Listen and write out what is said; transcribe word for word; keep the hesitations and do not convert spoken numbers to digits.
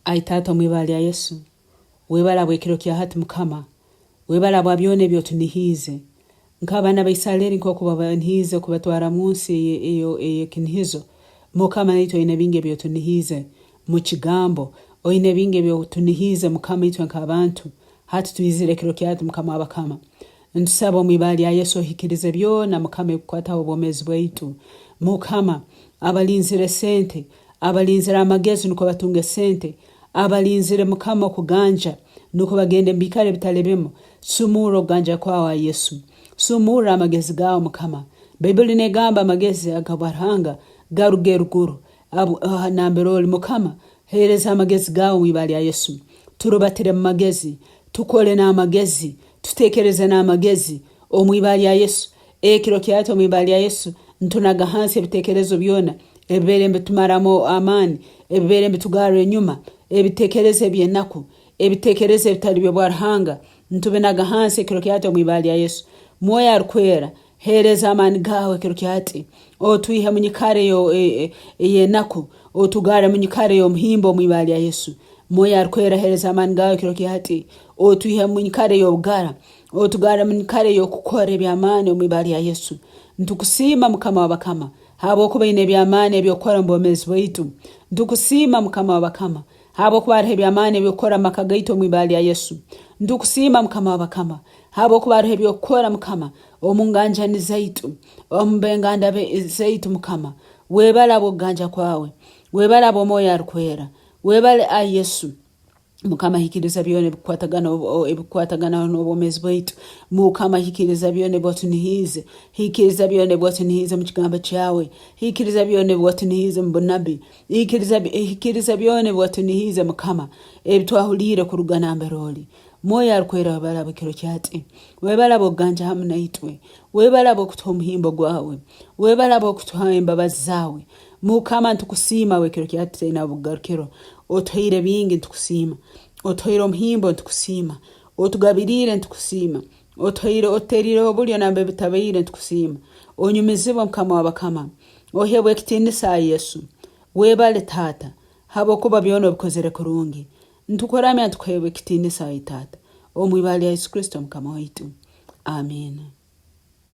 Ai Taata, omu ibara lya Yesu, webale habw'ekiro kya hati, Mukama. Webale habwa byona ebi otunihiize. Nk'abaana ba Isiraeli, nk'oku babanihiize kubatwara mu nsi eye-, eyo ey'ekinihizo. Mukama, naitwe oine bingi ebi otunihiize mu kigambo. Oine bingi ebi otunihiize, Mukama, itwe nk'abantu. Hati twizire ekiro kya hati, Mukama wa bakama. Ntusaba omu ibara lya Yesu, ohikirize byona, Mukama, ebikukwataho obwomeezi bwaitu. Mukama, abalinzire sente, abalinzire amagezi nukwo batunge sente, abalinzire, Mukama, okuganja nukwo bagende omu biikaro ebitali bimu, sumurra okuganja kwawe, Yesu. Sumurra amagezi gaawe, Mukama. Baibuli negamba, amagezi aga bwa Ruhanga garuga eruguru. Abu-, ah, nambere oli, Mukama, heereza amagezi gaawe omu ibara lya Yesu. Turubatire mu magezi, tukole n'amagezi, tuteekereze n'amagezi omu ibara lya Yesu. Ekiro kya hati omu ibara lya Yesu, ntunaga hansi ebiteekerezo byona ebibaire nibitumaramu amaani, ebibaire nibitugarra enyuma, ebiteekerezo eby'enaku, ebiteekerezo ebitali by'obwa Ruhanga. Ntubinaga hansi ekiro kya hati omu ibara lya Yesu. Mwoyo Arukwera, heereza amaani gaawe ekiro kya hati. Otwihe mu nyikara eyo, e-, e-, ey'enaku. Otugarre mu nyikara ey'omuhimbo omu ibara lya Yesu. Mwoyo Arukwera, heereza amaani gaawe ekiro kya hati. Otwihe mu nyikara ey'obugara. Otugarre mu nyikara ey'okukora eby'amaani omu ibara lya Yesu. Ntukusiima, Mukama wa bakama, habwokuba oine eby'amaani eby'okukora omu bwomeezi bwaitu. Ntukusiima, Mukama wa bakama, habwokuba haroho eby'amaani eby'okukora omu maka gaitu omu ibara lya Yesu. Ntukusiima, Mukama wa bakama, habwokuba haroho eby'okukora, Mukama, omu nganjani zaitu, omu benganda be-, zaitu, Mukama. Webale habw'okuganja kwawe. Webale habw'Omwoyo Arukwera. Webale, Ai Yesu. Mukama, hikiriza byona ebikwatagana ob-, o-, ebikwatagana n'obwomeezi bwaitu. Mukama, hikiriza byona ebi watunihiize. Hikiriza byona ebi watunihiize omu kigambo kyawe. Hikiriza byona ebi watunihiize omu bunabbi. Hikiriza bi-, hikiriza byona ebi watunihiize, Mukama, ebi twahuliire kuruga nambere oli. Mwoyo Arukwera, webale habw'ekiro kya hati. Webale habw'okuganja hamu naitwe. Webale habw'okutuha omuhimbo gwawe. Webale habw'okutuha embabazi zaawe. Mukama, ntukusiima habw'ekiro kya hati kitaina bugarukiro. Otuhaire bingi, ntukusiima. Otuhaire omuhimbo, ntukusiima. Otugabiriire, ntukusiima. Otuhaire, otuteriireho obulyo nambere bitabaire, ntukusiima. Onyumizibwe, Mukama wa bakama. Ohebwe ekitiinisa, Yesu. Webale, Taata, habwokuba byona obikozere kurungi. Ntukuramya, ntukuheebwa ekitiinisa, ai Taata, omu ibara lya Yesu Kristo, Mukama waitu. Amiina.